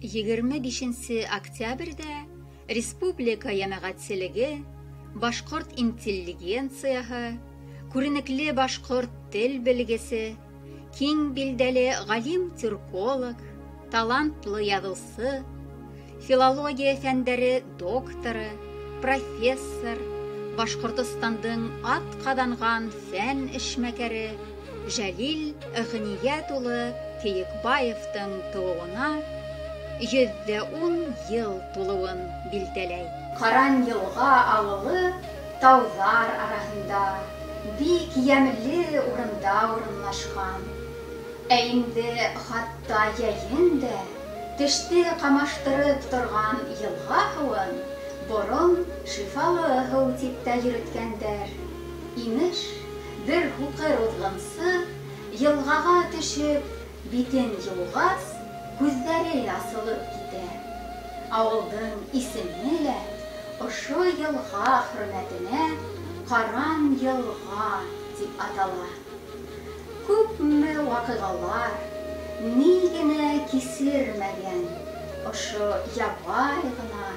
25 октябрҙә республика йәмәғәтселеге, башҡорт интеллигенцияһы, күренекле башҡорт тел белгесе, киң билдәле ғалим-тюрколог, талантлы яҙыусы, филология фәндәре докторы, профессор, Башҡортостандың атҡаҙанған фән эшмәкәре Жәлил Ғиниәт улы Кейекбаевтың тыуыуына 110 йыл тулыуын билдәләй. Ҡаран Йылға ауылы тауҙар араһында бик йәмле урында урынлашҡан. Ә инде хатта йәйен дә теште ҡамаштырып торған йылға һыуын борон шифалы һыу тип тә йөрөткәндәр. Имеш, бер һуҡыр уҙғынсы йылғаға төшөп, битен йыуғас, күҙҙәре асылып китә. Ауылдың исеме лә ошо йылға хөрмәтенә Ҡаран Йылға тип атала. Күпме ваҡиғалар, ни генә кисермәгән ошо ябай ғына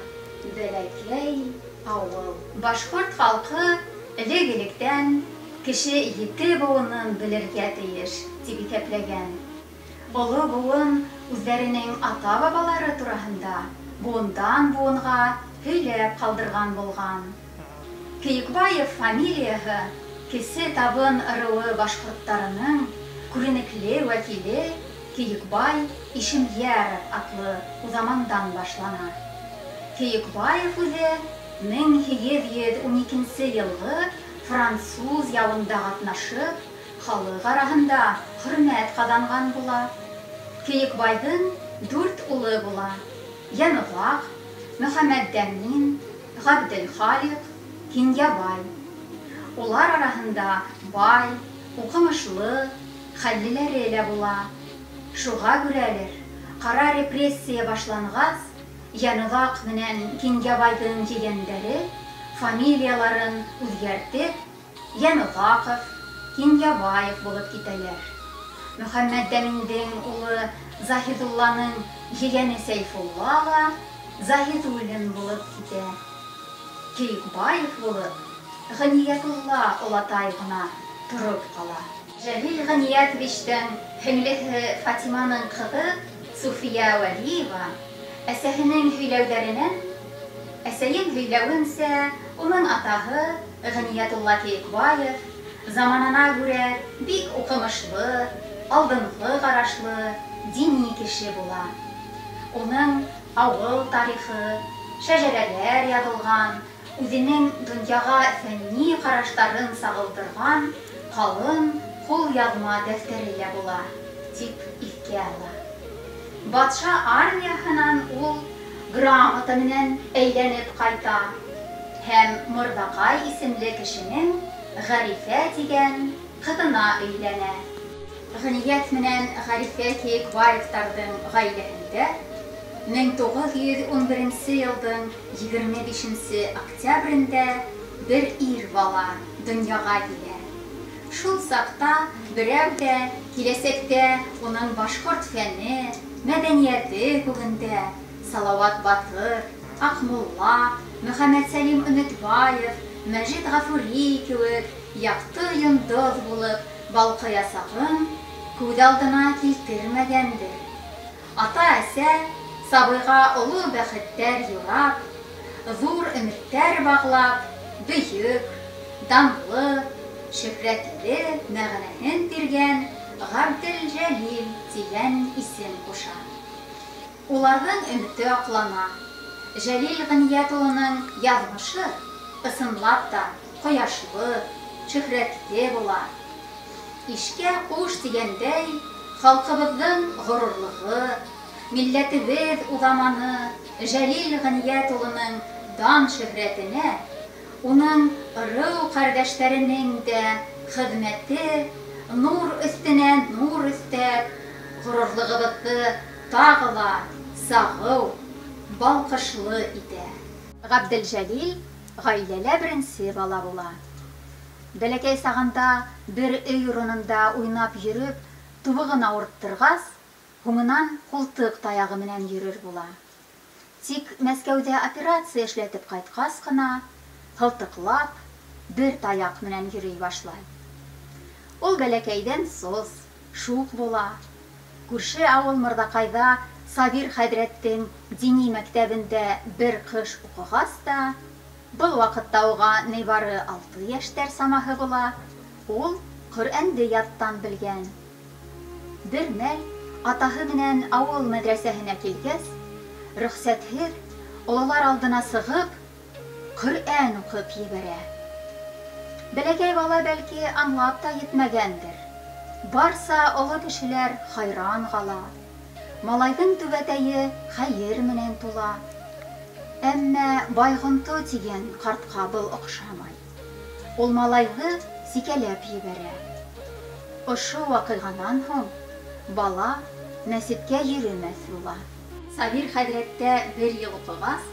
бәләкәй ауыл. Башҡорт халҡы элек-электән кеше ете быуынын белергә тейеш тип иҫәпләгән. Оло быуын үҙҙәренең ата-бабалары тураһында быуындан быуынға һөйләп ҡалдырған булған. Кейекбаев фамилияһы Кесе Табын ырыуы башҡорттарының күренекле вәкиле Кейекбай Ишемйәров атлы уҙамандан башлана. Кейекбаев үҙе 1812 йылғы француз яуында ҡатнашып, халыҡ араһында хөрмәт ҡаҙанған була. Кейекбайҙың 4 улы була: Йәноҙаҡ, Мөхәммәтдәмин, Ғәбделхалиҡ, Кинйәбай. Улар араһында бай, уҡымышлы, хәллеләре лә була. Шуға күрәлер, ҡара репрессия башланғас, Йәноҙаҡ менән Кинйәбайҙың ейәндәре фамилияларын үҙгәртеп, Йәноҙаҡов, Кинйәбаев булып китәләр. Мөхәммәтдәминдең улы Заһидулланың ейәне Сәйфулла ла Заһидуллин булып китә. Кейекбаев булып Ғиниәтулла олатай ғына тороп ҡала. Жәлил Ғиниәтовичтың һеңлеһе Фатиманың ҡыҙы Суфия Вәлиева әсәһенең һөйләүҙәренән, әсәйем һөйләүенсә, уның атаһы Ғиниәтулла Кейекбаев заманына күрә бик уҡымышлы, алдынғы ҡарашлы, дини кеше була. Уның ауыл тарихы, шәжәрәләр яҙылған, үҙенең донъяға фәнни ҡараштарын сағылдырған ҡалын ҡулъяҙма дәфтәре лә була, тип иҫкә ала. Батша армияһынан ул грамота менән әйләнеп ҡайта һәм Мырҙаҡай исемле кешенең Ғәрифә тигән ҡыҙына өйләнә. Ғиниәт менән Ғәрифә Кейекбаевтарҙың ғаиләһендә 1911 йылдың 25 октябрендә бер ир бала донъяға килә. Шул саҡта берәү ҙә киләсәктә уның башҡорт фәне, мәҙәниәте күгендә Салауат Батыр, Аҡмулла, Мөхәммәтсәлим Өмөтбаев, Мәжит Ғафури кеүек яҡты йондоҙ булып балҡыясағын күҙ алдына килтермәгәндер. Ата-әсә сабыйға оло бәхеттәр юрап, ҙур өмөттәр бағлап, бөйөк, данлы, шөһрәтле мәғәнәһен биргән Ғәбделжәлил тигән исем ҡуша. Уларҙың өмөтө аҡлана. Жәлил Ғиниәт улының яҙмышы ысынлап та ҡояшлы, шөһрәтле була. Ишкә ҡуш тигәндәй, халҡыбыҙҙың ғорурлығы, милләтебеҙ уҙаманы Жәлил Ғиниәт улының дан шөһрәтенә уның ырыу ҡәрҙәштәренең дә хеҙмәте нур өҫтөнә нур өҫтәп, ғорурлығыбыҙҙы тағы ла сағыу, балҡышлы итә. Ғәбделжәлил ғаиләлә беренсе бала була. Бәләкәй сағында бер өй урынында уйнап йөрөп, тубығын ауырттырғас, Һуңынан ҡултыҡ таяғы менән йөрөр була. Тик Мәскәүҙә операция эшләтеп ҡайтҡас ҡына, һылтыҡлап, бер таяҡ менән йөрөй башлай. Ул бәләкәйҙән сос, шуҡ була. Күрше ауыл Мырҙаҡайҙа Сабир хәҙрәттең дини мәктәбендә бер ҡыш уҡығас та, был ваҡытта уға ни бары 6 йәштәр самаһы була, ул Ҡөрьәнде яттан белгән. Бер мәл атаһы менән ауыл мәҙрәсәһенә килгәс, рөхсәтһеҙ ололар алдына сығып, Ҡөрьән уҡып ебәрә. Бәләкәй бала бәлки аңлап та етмәгәндер. Барса оло кешеләр хайран ҡала. Малайҙың түбәтәйе хәйер менән тула. Әммә Байғонто тигән ҡартҡа был оҡшамай. Ул малайҙы сикәләп ебәрә. Ошо ваҡиғанан һуң бала мәсеткә йөрөмәҫ була. Сабир хәҙрәттә бер йыл уҡығас,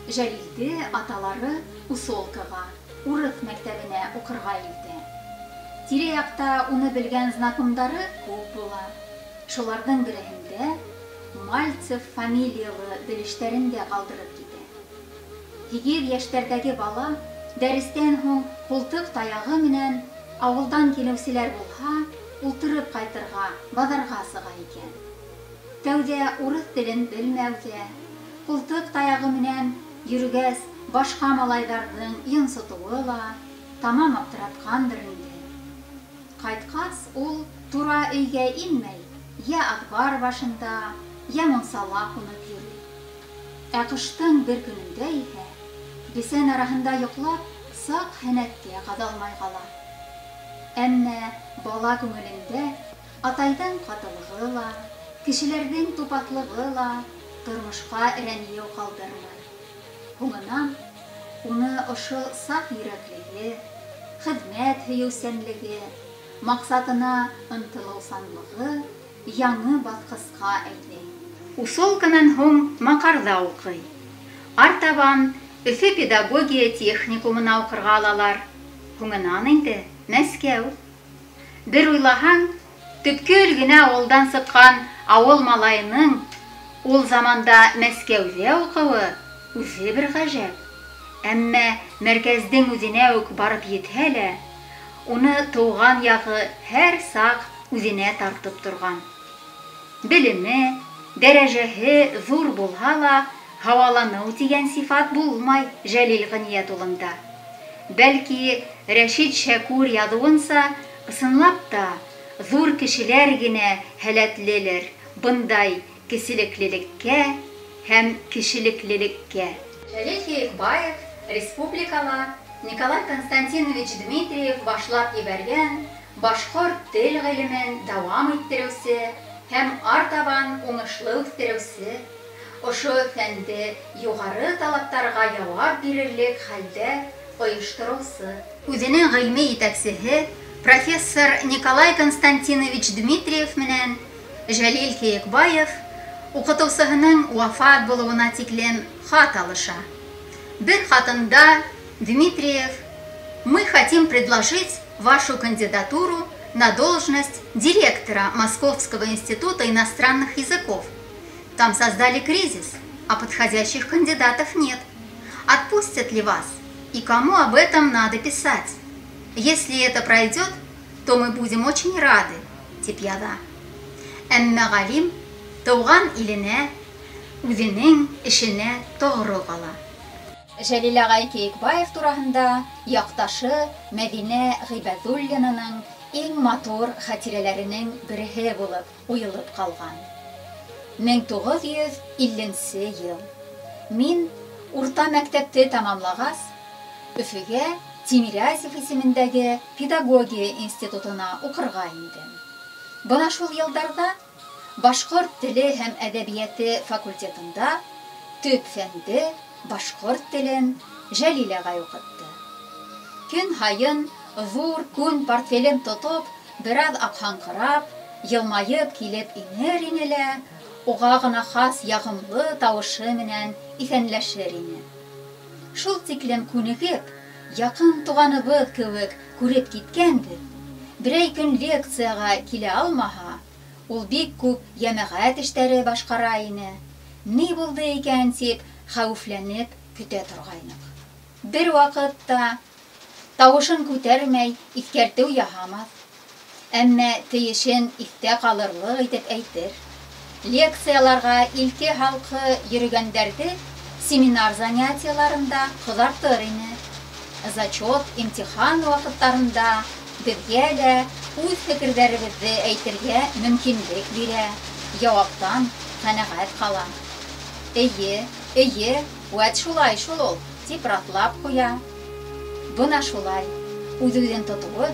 Жәлилде аталары Усолкаға, урыҫ мәктәбенә уҡырға илтә. Тирә-яҡта уны белгән знакомдары күп була. Шуларҙың береһендә Мальцев фамилиялы белештәрен дә ҡалдырып китә. 8 йәштәрҙәге бала дәрестән һуң ҡултыҡ таяғы менән ауылдан килеүселәр булһа, ултырып ҡайтырға, баҙарға сыға икән. Тәүҙә урыҫ телен белмәүҙә, ҡултыҡ таяғы менән йөрөгәс, башҡа малайҙарҙың йонсотоуы ла тамам аптыратҡандыр инде. Ҡайтҡас, ул тура өйгә инмәй, йә аҙбар башында, йә мунсала ҡунып йөрөй. Ә ҡыштың бер көнөндә иһә, бесән араһында йоҡлап, саҡ һәнәккә ҡаҙалмай ҡала. Әммә бала күңелендә атайҙың ҡатылығы ла, кешеләрҙең тупаҫлығы ла тормошҡа рәнйеү ҡалдырмай. Һуңынан уны ошо саф йөрәклеге, хеҙмәт һөйөүсәнлеге, маҡсатына ынтылыусанлығы яңы баҫҡысҡа әйҙәй. Усолканан һуң Маҡарҙа уҡый. Артабан Өфө педагогия техникумына уҡырға алалар. Һуңынан инде Мәскәү. Бер уйлаһаң, төпкөл генә ауылдан сыҡҡан ауыл малайының ул заманда Мәскәүҙә уҡыуы үҙе бер ғәжәп. Әммә мәркәздең үҙенә үк барып етһә лә, уны тыуған яғы һәр саҡ үҙенә тартып торған. Белеме, дәрәжәһе ҙур булһа ла, һауаланыу тигән сифат булмай Жәлил Ғиниәт улында. Бәлки Рәшит Шәкүр яҙыуынса, ысынлап та ҙур кешеләр генә һәләтлелер бындай кеселеклелеккә һәм кешелеклелеккә. Жәлил Кейекбаев республикала Николай Константинович Дмитриев башлап ебәргән башҡорт тел ғилемен дауам иттереүсе һәм артабан уңышлы үҫтереүсе, ошо фәнде юғары талаптарға яуап бирерлек хәлдә ойоштороусы. Үҙенең ғилми етәксеһе профессор Николай Константинович Дмитриев менән Жәлил Кейекбаев уҡытыусыһының вафат булыуына тиклем хат алыша. Бер хатында Дмитриев: «Мы хотим предложить вашу кандидатуру на должность директора Московского института иностранных языков. Там создали кризис, а подходящих кандидатов нет. Отпустят ли вас? И кому об этом надо писать? Если это пройдет, то мы будем очень рады», тип яҙа. Әммә ғалим тыуған иленә, үҙенең эшенә тоғро ҡала. Жәлил ағай Кейекбаев тураһында яҡташы Мәҙинә Ғибәҙуллинаның иң матур хәтирәләренең береһе булып уйылып ҡалған. 1950 йыл. Мин урта мәктәпте тамамлағас, Өфөгә Тимирязев исемендәге педагогия институтына уҡырға индем. Бына шул йылдарҙа башҡорт теле һәм әҙәбиәте факультетында төп фәнде башҡорт телен Жәлил ағай уҡытты. Көн һайын ҙур күн портфелен тотоп, бер аҙ аҡһаңҡырап, йылмайып килеп инер ине лә, уға ғына хас яғымлы тауышы менән иҫәнләшер ине. Шул тиклем күнегеп, яҡын туғаныбыҙ кеүек күреп киткәнбеҙ. Берәй көн лекцияға килә алмаһа, Ул бик күп йәмәғәт эштәре башҡара ине. Ни булды икән тип хәүефләнеп көтә торғайныҡ. Бер ваҡытта тауышын күтәрмәй, иҫкәртеү яһамаҫ. Әммә тейешен иҫтә ҡалырлыҡ итеп әйтер. Лекцияларға илке-һалҡы йөрөгәндәрҙе семинар занятиеларында ҡыҙартыр ине. Зачет, имтихан ваҡыттарында беҙгә лә үҙ фекерҙәребеҙҙе әйтергә мөмкинлек бирә, яуаптан ҡәнәғәт ҡала. Эйе, эйе, вәт шулай шул ул, тип раҫлап ҡуя. Бына шулай, үҙ-үҙен тотоуы,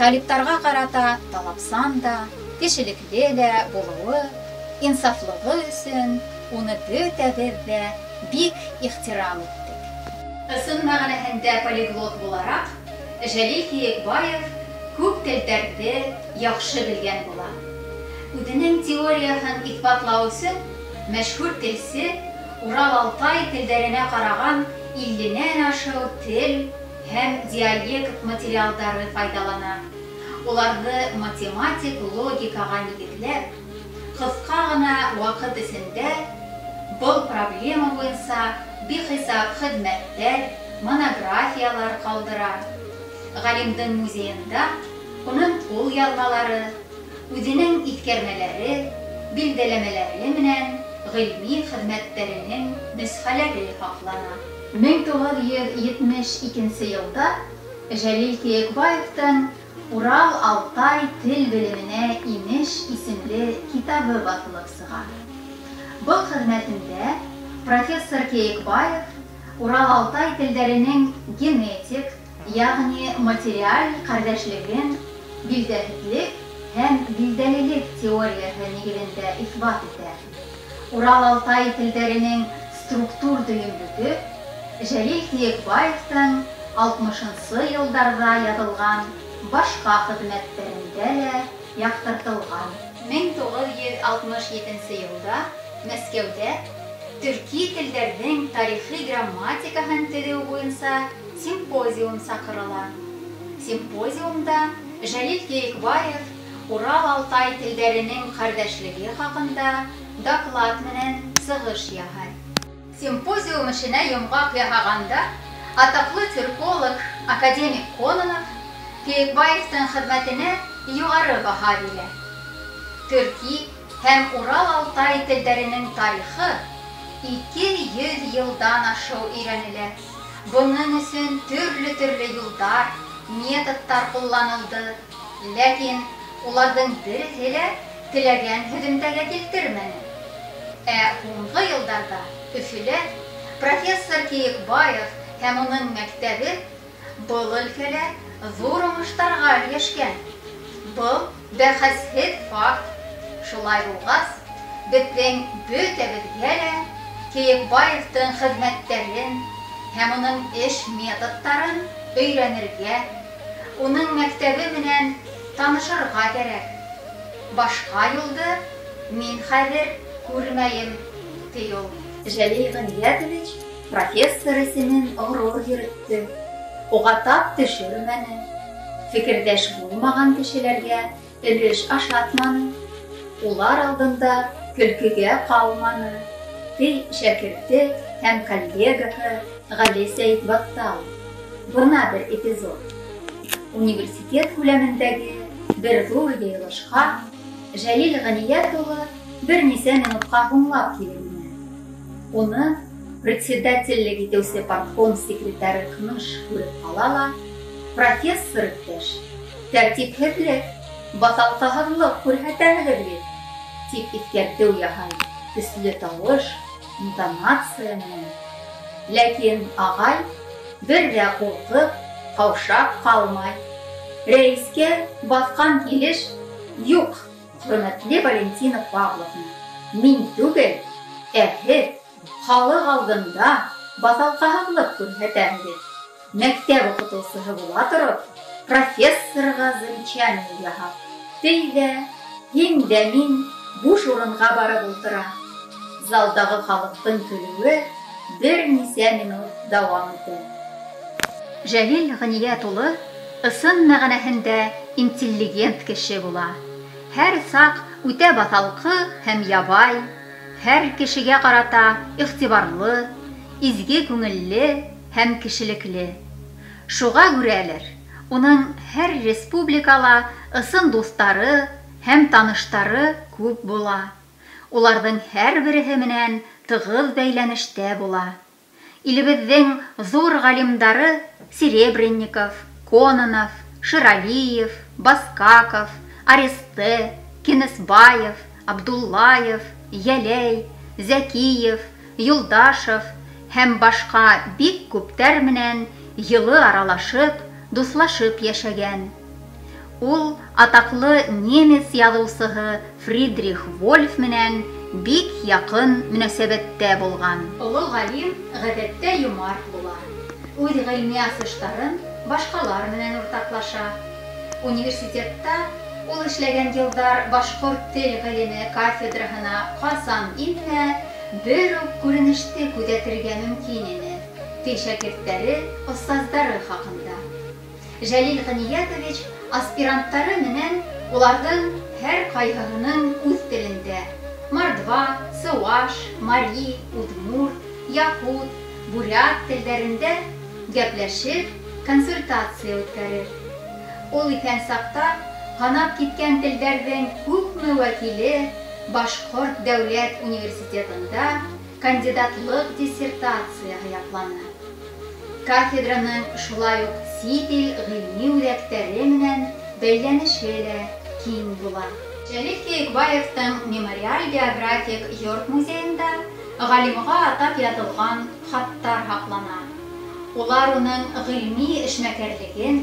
талиптарға ҡарата талапсан да, кешелекле лә булыуы, инсафлығы өсөн уны бөтәбеҙ ҙә бик ихтирам иттек. Ысын мәғәнәһендә полиглот булараҡ, Жәлил Кейекбаев күп телдәрҙе яҡшы белгән була. Үҙенең теорияһын иҫбатлау өсөн мәшһүр телсе Урал-Алтай телдәренә ҡараған илленән ашыу тел һәм диалект материалдары файҙалана. Уларҙы математик логикаға нигеҙләп, ҡыҫҡа ғына ваҡыт эсендә был проблема буйынса бихисап хеҙмәттәр, монографиялар ҡалдыра. Ғалимдың музейында уның ҡул яҙмалары, үҙенең иҫкәрмәләре, билдәләмәләре менән ғилми хеҙмәттәренең нөсхәләре һаҡлана. 1972 йылда Жәлил Кейекбаевтың Урал-Алтай тел белеменә инеш исемле китабы баҫылып сыға. Был хеҙмәтендә профессор Кейекбаев Урал-Алтай телдәренең генетик, ягъни материаль ҡәрҙәшлеген билдәһеҙлек һәм билдәлелек теорияһы нигеҙендә иҫбат итә. Урал-Алтай телдәренең структур дөйөмлөгө Жәлил Кейекбаевтың 60-нсы йылдарҙа яҙылған башҡа хеҙмәттәрендә лә яҡтыртылған. 1967 йылда Мәскәүҙә төрки телдәрҙең тарихи грамматикаһын төҙөү буйынса симпозиум саҡырыла. Симпозиумда Жәлил Кейекбаев Урал-Алтай телдәренең ҡәрҙәшлеге хаҡында доклад менән сығыш яһай. Симпозиум эшенә йомғаҡ яһағанда атаҡлы тюрколог академик Кононов Кейекбаевтың хеҙмәтенә юғары баһа бирә. Төрки һәм Урал-Алтай телдәренең тарихы 200 йылдан ашыу өйрәнелә. Бының өсөн төрлө-төрлө юлдар, методтар ҡулланылды. Ләкин уларҙың береһе лә теләгән һөҙөмтәгә килтермәне. Ә һуңғы йылдарҙа Өфөлә профессор Кейекбаев һәм уның мәктәбе был өлкәлә ҙур уңыштарға өлгәшкән. Был бәхәсһеҙ факт. Шулай булғас, беҙҙең бөтәбеҙгә лә Кейекбаевтың хеҙмәттәрен һәм уның эш методтарын өйрәнергә, уның мәктәбе менән танышырға кәрәк. Башҡа юлды мин хәҙер күрмәйем, ти ул. Жәлил Ғиниәтович профессор исемен ғорур йөрөттө. Уға тап төшөрмәне, фекерҙәш булмаған кешеләргә өлөш ашатманы, улар алдында көлкөгә ҡалманы, ти шәкерте һәм коллегаһы Ғәли Сәйетбаттал. Бына бер эпизод. Университет күләмендәге бер ҙур йыйылышҡа Жәлил Ғиниәт улы бер нисә минутҡа һуңлап килеп инә. Уны председательлек итеүсе партком секретары Кныш күреп ҡала ла, профессор иптәш, тәртипһеҙлек, баҫалҡыһыҙлыҡ күрһәтәһегеҙ бит, тип иҫкәртеү яһай көслө тауыш, интонация менән. Ләкин ағай бер ҙә ҡурҡып, ҡаушап ҡалмай. Рәйескә баҫҡан килеш: "Юҡ, хөрмәтле Валентина Павловна, мин түгел, ә һеҙ халыҡ алдында баҫалҡаһыҙлыҡ күрһәтәһегеҙ. Мәктәп уҡытыусыһы була тороп, профессорға замечание яһап, ти ҙә, һин дә мин буш урынға барып ултыра." Залдағы халыҡтың көлөүе бер нисә минут дауам итә. Жәлил Ғиниәт улы ысын мәғәнәһендә интеллигент кеше була. Һәр саҡ үтә баҫалҡы һәм ябай, һәр кешегә ҡарата иғтибарлы, изге күңелле һәм кешелекле. Шуға күрәлер, уның һәр республикала ысын дуҫтары һәм таныштары күп була. Уларҙың һәр береһе менән тығыҙ бәйләнештә була. Илебеҙҙең ҙур ғалимдары Серебренников, Кононов, Ширалиев, Баскаков, Аристе, Кенесбаев, Абдуллаев, Йәләй, Зәкиев, Юлдашев һәм башҡа бик күптәр менән йылы аралашып, дуҫлашып йәшәгән. Ул атаҡлы немец яҙыусыһы Фридрих Вольф менән бик яҡын мөнәсәбәттә булған. Оло ғалим ғәҙәттә йомарт була. Үҙ ғилми асыштарын башҡалар менән уртаҡлаша. Университетта ул эшләгән йылдар башҡорт тел ғилеме кафедраһына ҡасан инмә, бер үк күренеште күҙәтергә мөмкин ине, ти шәкерттәре, остаздары хаҡында. Жәлил Ғиниәтович аспиранттары менән уларҙың һәр ҡайһыһының үҙ телендә мордва, сыуаш, мари, удмурт, якут, бурят телдәрендә гәпләшеп, консультация үткәрер. Ул иҫән саҡта һанап киткән телдәрҙең күпме вәкиле Башҡорт дәүләт университетында кандидатлыҡ диссертацияһы яҡланы. Кафедраның шулай уҡ сит ил ғилми үҙәктәре менән бәйләнеше лә киң була. Жәлил Кейекбаевтың мемориаль биографик йорт музейында ғалимға атап яҙылған хаттар һаҡлана. Улар уның ғилми эшмәкәрлеген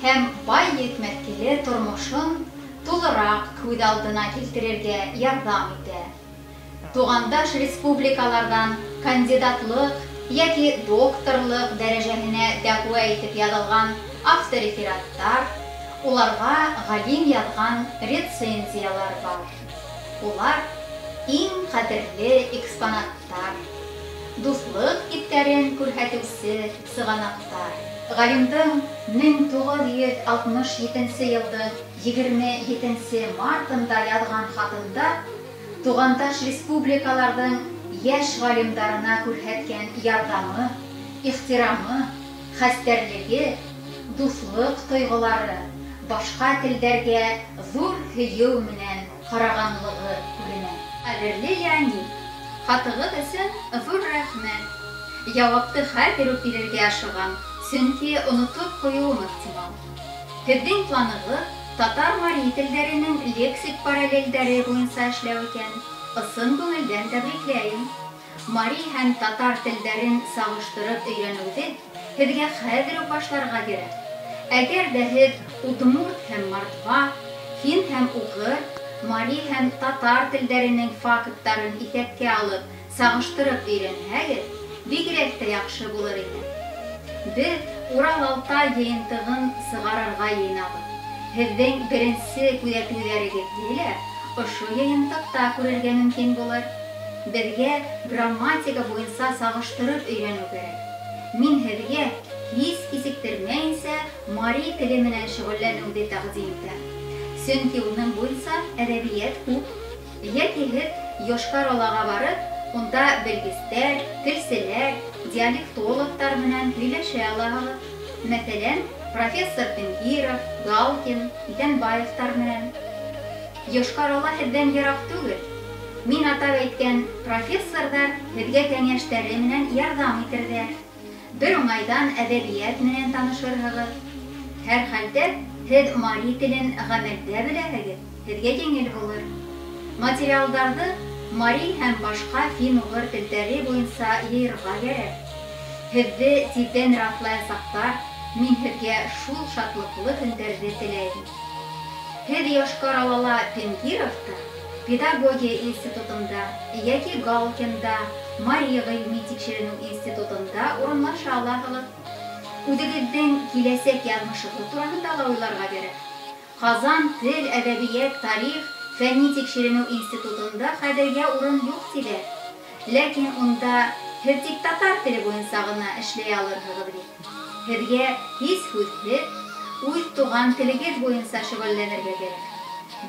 һәм бай йөкмәткеле тормошон тулыраҡ күҙ алдына килтерергә ярҙам итә. Туғандаш республикаларҙан кандидатлыҡ йәки докторлыҡ дәрәжәһенә дәғүә итеп яҙылған авторефераттар, уларға ғалим яҙған рецензиялар бар. Улар иң ҡәҙерле экспонаттар, дуҫлыҡ ептәрен күрһәтеүсе сығанаҡтар. Ғалимдың 1967 йылдың 27 мартында яҙған хатында туғандаш республикаларҙың йәш ғалимдарына күрһәткән ярҙамы, ихтирамы, хәстәрлеге, дуҫлыҡ тойғолары, башҡа телдәргә ҙур һөйөү менән ҡарағанлығы күренә. Ҡәҙерле Леонид, хатығыҙ өсөн ҙур рәхмәт. Яуапты хәҙер үк бирергә ашығам, сөнки онотоп ҡуйыуым ихтимал. Һеҙҙең планығыҙ татар-мари телдәренең лексик параллелдәре буйынса эшләү икән. Ысын күңелдән тәбрикләйем. Мари һәм татар телдәрен сағыштырып өйрәнеүҙе һеҙгә хәҙер үк башларға кәрәк. Әгәр ҙә һеҙ удмурт һәм мордва, фин һәм уғыр, мари һәм татар телдәренең факттарын иҫәпкә алып, сағыштырып өйрәнһәгеҙ, бигерәк тә яҡшы булыр ине. Беҙ Урал-Алтай йыйынтығын сығарырға йыйынабыҙ. Һеҙҙең беренсе күҙәтеүҙәрегеҙҙе лә ошо йыйынтыҡта күрергә мөмкин булыр. Беҙгә грамматика буйынса сағыштырып өйрәнеү кәрәк. Мин һеҙгә һис кисектермәйенсә мари теле менән шөғөлләнеүҙе тәҡдим итәм. Сөнки уның буйынса әҙәбиәт күп. Йәки һеҙ Йошкар-Олаға барып, унда белгестәр, телселәр, диалектологтар менән һөйләшә алаһығыҙ. Мәҫәлән, профессор Тенгиров, Галкин, Иҙәнбаевтар менән. Йошкар-Ола һеҙҙән йыраҡ түгел. Мин атап әйткән профессорҙар һеҙгә кәңәштәре менән ярҙам итерҙәр. Бер уңайҙан әҙәбиәт менән танышырһығыҙ. Һәр хәлдә һеҙ мари телен ғәмәлдә беләһегеҙ, һеҙгә еңел булыр. Материалдарҙы мари һәм башҡа фин-уғыр телдәре буйынса йыйырға кәрәк. Һеҙҙе тиҙҙән раҫлаясаҡтар, мин һеҙгә шул шатлыҡлы көндәрҙе теләйем. Һеҙ Йошкар-Олала Тенгировта, педагогия институтында йәки Галкинда, Мари ғилми тикшеренеү институтында урынлаша алаһығыҙ. Үҙегеҙҙең киләсәк яҙмышығыҙ тураһында ла уйларға кәрәк. Ҡазан тел, әҙәбиәт, тарих, фәнни тикшеренеү институтында хәҙергә урын юҡ тиҙәр. Ләкин унда һеҙ тик татар теле буйынса ғына эшләй алырһығыҙ бит. Һеҙгә һис һүҙһеҙ үҙ туған телегеҙ буйынса шөғөлләнергә кәрәк.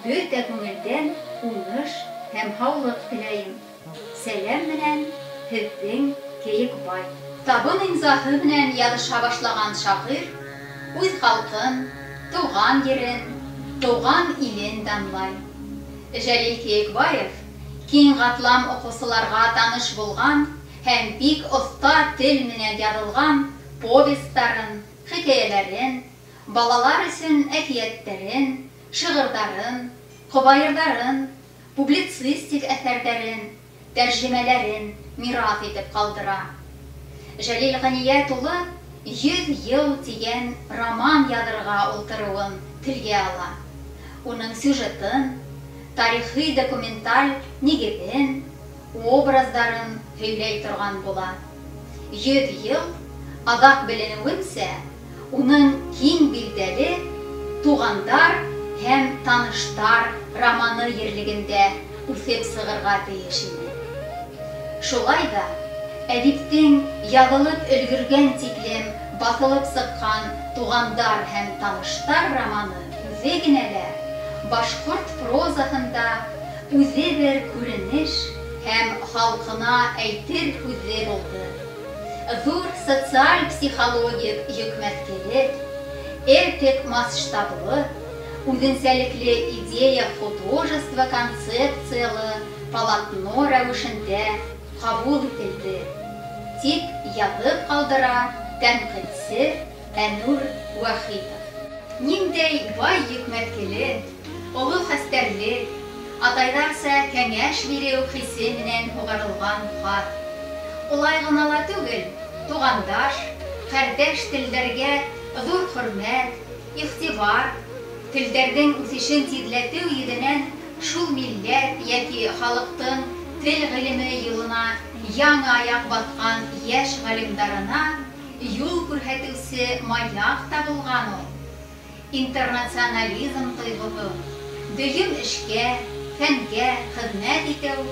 Бөтә күңелдән уңыш һәм һаулыҡ теләйем. Сәләм менән һеҙҙең Кейекбай. Табын имзаһы менән яҙыша башлаған шағир үҙ халҡын, тыуған ерен, тыуған илен данлай. Жәлил Кейекбаев киң ҡатлам уҡыусыларға таныш булған һәм бик оҫта тел менән яҙылған повестарын, хикәйәләрен, балалар өсөн әкиәттәрен, шиғырҙарын, ҡобайырҙарын, публицистик әҫәрҙәрен, тәржемәләрен мираҫ итеп ҡалдыра. Жәлил Ғәниәт улы 100 йыл тигән роман яҙырға ултырыуын телгә ала. Уның сюжетын, тарихи документаль нигеҙен, образдарын һөйләй торған була. 100 йыл аҙаҡ беленеүенсә, уның киң билдәле «Туғандар һәм таныштар» романы ерлегендә үҫеп сығырға тейеш ине. Шулай ҙа әҙиптең яҙылып өлгөргән тиклем баҫылып сыҡҡан «Туғандар һәм таныштар» романы үҙе генә лә башҡорт прозаһында үҙе бер күренеш һәм халҡына әйтер һүҙе булды. Ҙур социаль-психологик йөкмәткеле, эпик масштаблы, үҙенсәлекле идея-художество концепциялы полотно рәүешендә ҡабул ителде, тип яҙып ҡалдыра тәнҡитсе Әнүр Вәхитов. Ниндәй бай йөкмәткеле, оло хәстәрлек, атайҙарса кәңәш биреү хисе менән һуғарылған хат. Улай ғына ла түгел, туғандаш, ҡәрҙәш телдәргә ҙур хөрмәт, иғтибар, телдәрҙең үҫешен тиҙләтеү йөҙөнән шул милләт йәки халыҡтың тел ғилеме юлына яңы аяҡ баҫҡан йәш ғалимдарына юл күрһәтеүсе маяҡ та булған ул. Интернационализм тойғоһо, дөйөм эшкә, фәнгә хеҙмәт итеү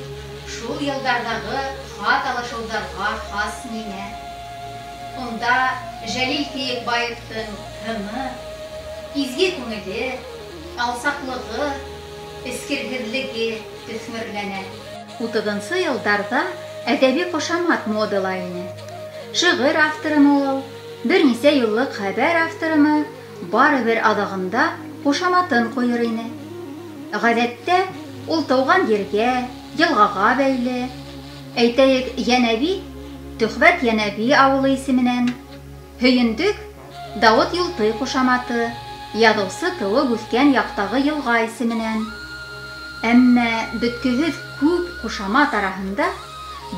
шул йылдарҙағы хат алышыуҙарға хас нимә. Унда Жәлил Кейекбаевтың һыны, изге күңеле, алсаҡлығы, эскерһеҙлеге төҫмөрләнә. 30-нсы йылдарҙа әҙәби ҡушамат модала ине. Шиғыр авторымы ул, бер нисә юллыҡ хәбәр авторымы, барыбер аҙағында ҡушаматын ҡуйыр ине. Ғәҙәттә ул тыуған ергә, йылғаға бәйле. Әйтәйек, Йәнәби, Төхвәт Йәнәби ауылы исеменән, Һөйөндөк, Дауыт Юлтый ҡушаматы, яҙыусы тыуып үҫкән яҡтағы йылға исеменән. Әммә бөткөһөҙ күп ҡушамат араһында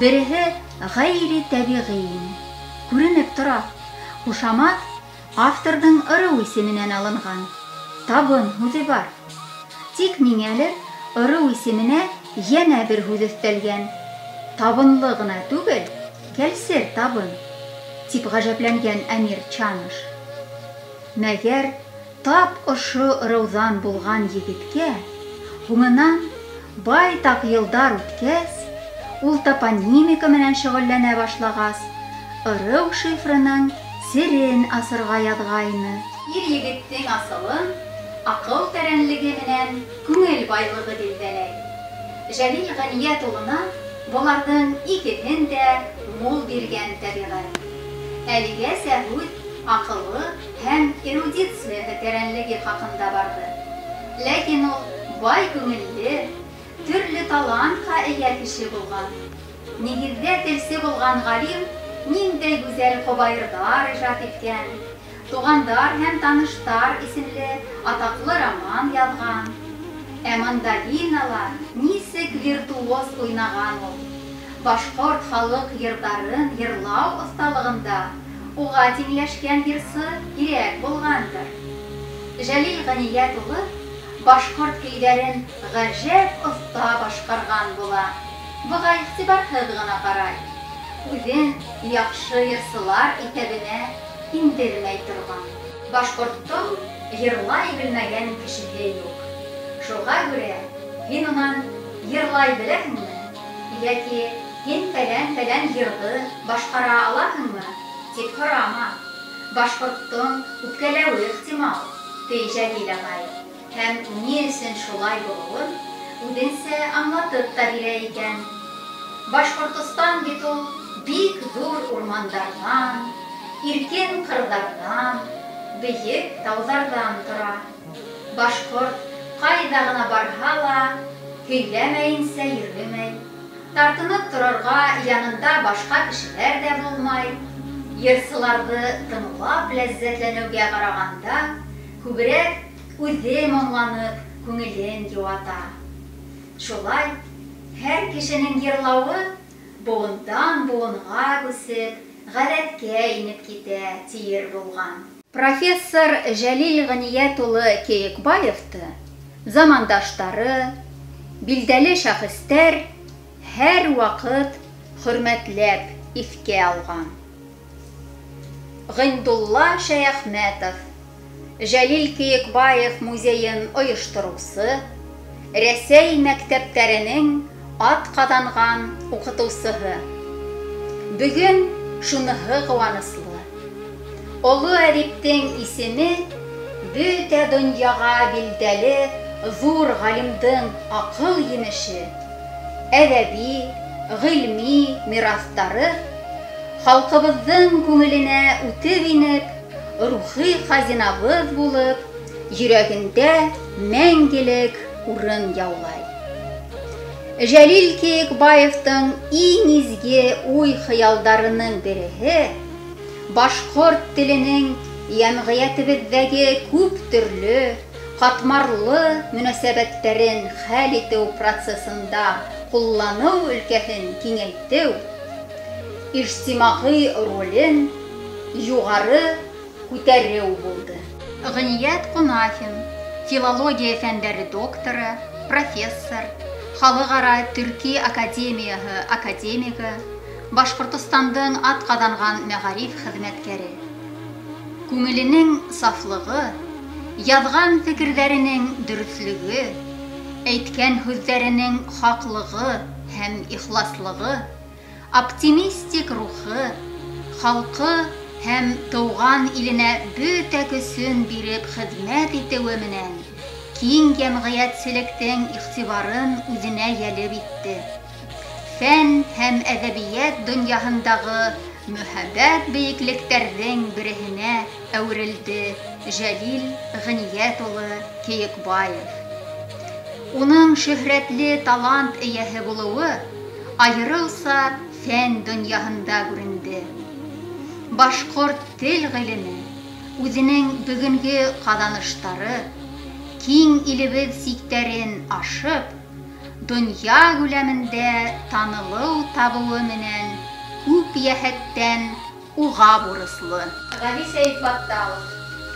береһе ғәйри тәбиғи ине. Күренеп тора, ҡушамат авторҙың ырыу исеменән алынған. Табын һүҙе бар. Тик ниңәлер ырыу исеменә йәнә бер һүҙ өҫтәлгән. Табынлы ғына түгел, кәлсер табын, тип ғәжәпләнгән Әмир Чаныш. Мәгәр тап ошо ырыуҙан булған егеткә һуңынан байтаҡ йылдар үткәс, ул топонимика менән шөғөлләнә башлағас, ырыу шифрының серен асырға яҙғайны. Ир егеттең асылын аҡыл тәрәнлеге менән күңел байлығы билдәләй. Жәлил Ғәниәт улына быларҙың икеһен дә мул биргән тәбиғәт. Әлегәсә һүҙ аҡылы һәм эрудицияһы тәрәнлеге хаҡында барҙы. Ләкин ул бай күңелле, төрлө талантҡа эйә кеше булған. Нигеҙҙә телсе булған ғалим ниндәй гүзәл ҡобайырҙар ижад иткән, «Туғандар һәм таныштар» исемле атаҡлы роман яҙған. Ә мандолинала нисек виртуоз уйнаған ул. Башҡорт халыҡ йырҙарын йырлау оҫталығында уға тиңләшкән йырсы һирәк булғандыр. Жәлил Ғәниәт улы башҡорт көйҙәрен ғәжәп оҫта башҡарған була. Быға иғтибарһыҙ ғына ҡарай. Үҙен яҡшы йырсылар иҫәбенә индермәй торған. Башҡорттоң йырлай белмәгән кешеһе юҡ. Шуға күрә һин унан йырлай беләһеңме, йәки һин фәлән-фәлән йырҙы башҡара алаһыңмы, тип һорама. Башҡорттоң үпкәләүе ихтимал, ти Жәлил ағай. Һәм ни өсөн шулай булыуын үҙенсә аңлатып та бирә икән. Башҡортостан бит ул бик ҙур урмандарҙан, иркен ҡырҙарҙан, бейек тауҙарҙан тора. Башҡорт ҡайҙа ғына барһа ла, һөйләмәйенсә йөрөмәй. Тартынып торорға янында башҡа кешеләр ҙә булмай. Йырсыларҙы тыңлап ләззәтләнеүгә ҡарағанда, күберәк үҙе моңланып, күңелен йыуата. Шулай, һәр кешенең йырлауы быуындан быуынға күсеп, ғәҙәткә инеп китә, тиер булған. Профессор Жәлил Ғиниәт улы Кейекбаевты замандаштары, билдәле шәхестәр һәр ваҡыт хөрмәтләп иҫкә алған. Ғиндулла Шәйәхмәтов, Жәлил Кейекбаев музейын ойоштороусы, Рәсәй мәктәптәренең атҡаҙанған уҡытыусыһы. Бөгөн шуныһы ҡыуаныслы. Оло әҙиптең исеме бөтә донъяға билдәле ҙур ғалимдың аҡыл емеше, әҙәби, ғилми мираҫтары халҡыбыҙҙың күңеленә үтеп инеп, рухи хазинабыҙ булып, йөрәгендә мәңгелек урын яулай. Жәлил Кейекбаевтың иң изге уй-хыялдарының береһе башҡорт теленең йәмғиәтебеҙҙәге күп төрлө, ҡатмарлы мөнәсәбәттәрен хәл итеү процесында ҡулланыу өлкәһен киңәйтеү, ижтимағи ролен юғары күтәреү булды. Ғиниәт Ҡунафин, филология фәндәре докторы, профессор, Халыҡ-ара Төрки академияһы академигы, Башҡортостандың атҡаҙанған мәғариф хеҙмәткәре. Күңеленең сафлығы, яҙған фекерҙәренең дөрөҫлөгө, әйткән һүҙҙәренең хаҡлығы һәм ихласлығы, оптимистик рухы, халҡы һәм тыуған иленә бөтә көсөн биреп хеҙмәт итеүе менән киң йәмғиәтселектең иғтибарын үҙенә йәлеп итте. Фән һәм әҙәбиәт донъяһындағы мөһабәт бейеклектәрҙең береһенә әүерелде Жәлил Ғиниәт улы Кейекбаев. Уның шөһрәтле талант эйәһе булыуы айырыуса фән донъяһында күренде. Башҡорт тел ғилеме үҙенең бөгөнгө ҡаҙаныштары киң илебеҙ сиктәрен ашып, донъя күләмендә танылыу табыуы менән күп йәһәттән уға бурыслы. Ғәли Сәйетбатталов,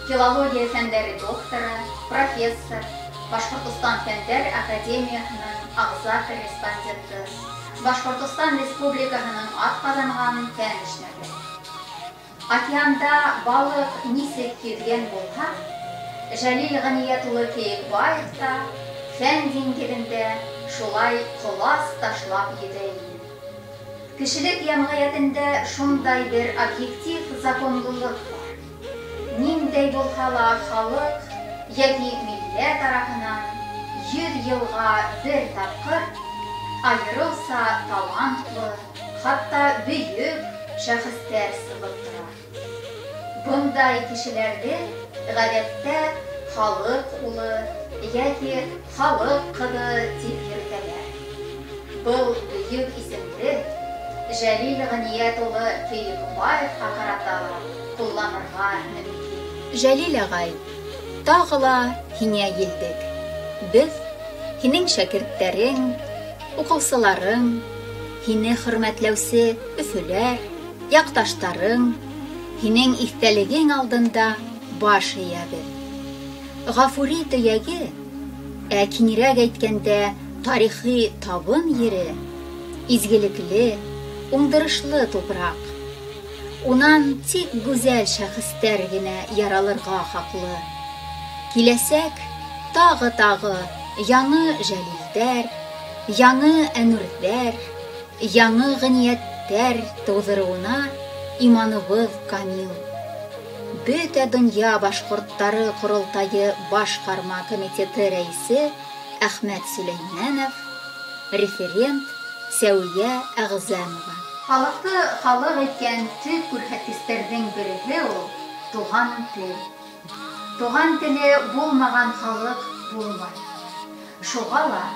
филология фәндәре докторы, профессор, Башҡортостан Фәндәр Академияһының ағза корреспонденты, Башҡортостан Республикаһының атҡаҙанған фән эшмәкәре. Океанда балыҡ нисек йөҙгән булһа, Жәлил Ғиниәт улы Кейекбаев та фән диңгеҙендә шулай ҡолас ташлап йөҙә ине. Кешелек йәмғиәтендә шундай бер объектив законлылыҡ бар. Ниндәй булһа ла халыҡ йәки милләт араһынан 100 йылға бер тапҡыр айырыуса талантлы, хатта бөйөк шәхестәр сығып тора. Бындай кешеләрҙе ғәҙәттә халыҡ улы йәки халыҡ ҡыҙы тип йөрөтәләр. Был бөйөк исемде Жәлил Ғиниәт улы Кейекбаевҡа ҡарата ла ҡулланырға мөмкин. Жәлил ағай, тағы ла һиңә килдек. Беҙ һинең шәкерттәрең, уҡыусыларың, һине хөрмәтләүсе өфөләр, яҡташтарың, һинең иҫтәлегең алдында баш эйәбеҙ. Ғафури төйәге, ә киңерәк әйткәндә тарихи табын ере, изгелекле, уңдырышлы тупраҡ. Унан тик гүзәл шәхестәр генә яралырға хаҡлы. Киләсәк тағы-тағы яңы Жәлилдәр, яңы Әнүрҙәр, яңы Ғиниәттәр тыуҙырыуына иманыбыҙ камил. Бөтә донъя башҡорттары ҡоролтайы башҡарма комитеты рәйесе Әхмәт Сөләймәнов, референт Сәүиә Әғзәмова. Халыҡты халыҡ иткән төп күрһәткестәрҙең береһе ул туған тел. Туған теле булмаған халыҡ булмай. Шуға ла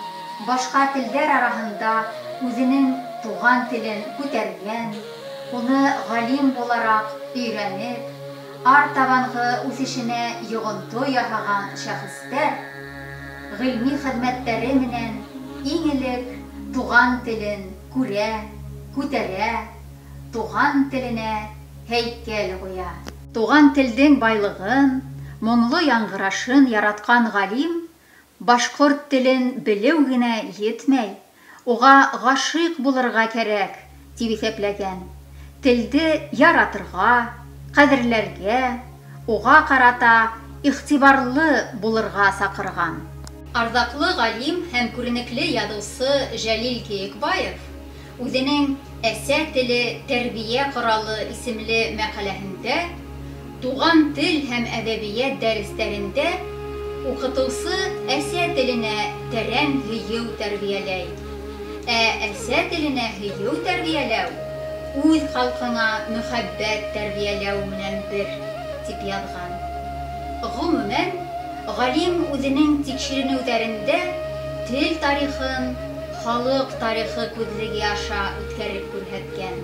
башҡа телдәр араһында үҙенең туған телен күтәргән, уны ғалим булараҡ өйрәнеп, артабанғы үҫешенә йоғонто яһаған шәхестәр ғилми хеҙмәттәре менән иң элек туған телен күрә, күтәрә, туған теленә һәйкәл ҡуя. Туған телдең байлығын, моңло яңғырашын яратҡан ғалим башҡорт телен белеү генә етмәй, уға ғашиҡ булырға кәрәк, тип иҫәпләгән. Телде яратырға, ҡәҙерләргә, уға ҡарата иғтибарлы булырға саҡырған. Арҙаҡлы ғалим һәм күренекле яҙыусы Жәлил Кейекбаев үҙенең «Әсә теле тәрбиә ҡоралы» исемле мәҡәләһендә туған тел һәм әҙәбиәт дәрестәрендә уҡытыусы әсә теленә тәрән һөйөү тәрбиәләй. Ә әсә теленә һөйөү тәрбиәләү үҙ халҡыңа мөхәббәт тәрбиәләү менән бер, тип яҙған. Ғөмүмән, ғалим үҙенең тикшеренеүҙәрендә тел тарихын халыҡ тарихы күҙлеге аша үткәреп күрһәткән.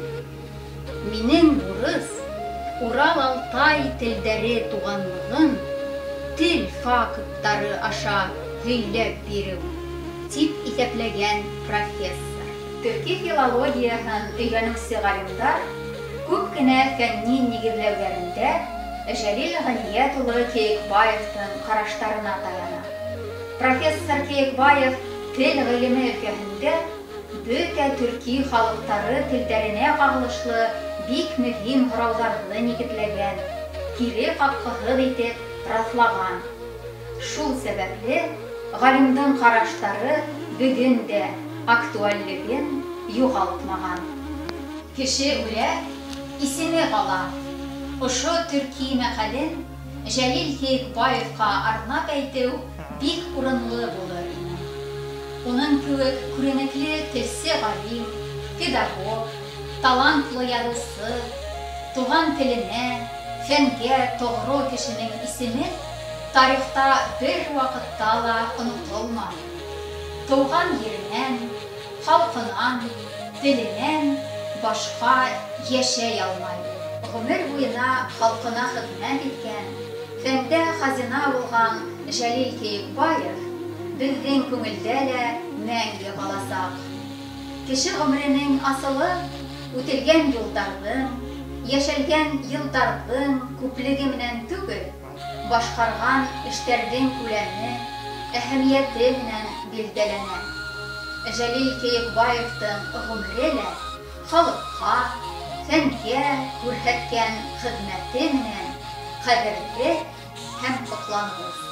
Минең бурыс Урал-Алтай телдәре туғанлығын тел факттары аша һөйләп биреү, тип иҫәпләгән профессор. Төрки филологияһын өйрәнеүсе ғалимдар күп кенә фәнни нигеҙләүҙәрендә Жәлил Ғәниәт улы Кейекбаевтың ҡараштарына таяна. Профессор Кейекбаев тел ғилеме өлкәһендә бөтә төрки халыҡтары телдәренә ҡағылышлы бик мөһим һорауҙарҙы нигеҙләгән, кире ҡаҡҡыһыҙ итеп раҫлаған. Шул сәбәпле ғалимдың ҡараштары бөгөн дә актуальлеген юғалтмаған. Кеше үлә, исеме ҡала. Ошо төрки мәҡәлен Жәлил Кейекбаевҡа арнап әйтеү бик урынлы булыр ине. Уның кеүек күренекле телсе ғалим, педагог, талантлы яҙыусы, туған теленә, фәнгә тоғро кешенең исеме тарихта бер ваҡытта ла онотолмай. Тыуған еренән, халҡынан, теленән башҡа йәшәй алмай. Ғүмер буйына халҡына хеҙмәт иткән, фәндә хазина булған Жәлил Кейекбаев беҙҙең күңелдә лә мәңге ҡаласаҡ. Кеше ғүмеренең асылы үтелгән юлдарҙың, йәшәлгән йылдарҙың күплеге менән түгел, башҡарған эштәрҙең күләме, әһәмиәте менән билдәләнә. Жәлил Кейекбаевтың ғүмере лә халыҡҡа, фәнгә күрһәткән хеҙмәте менән ҡәҙерле һәм һоҡланғыс.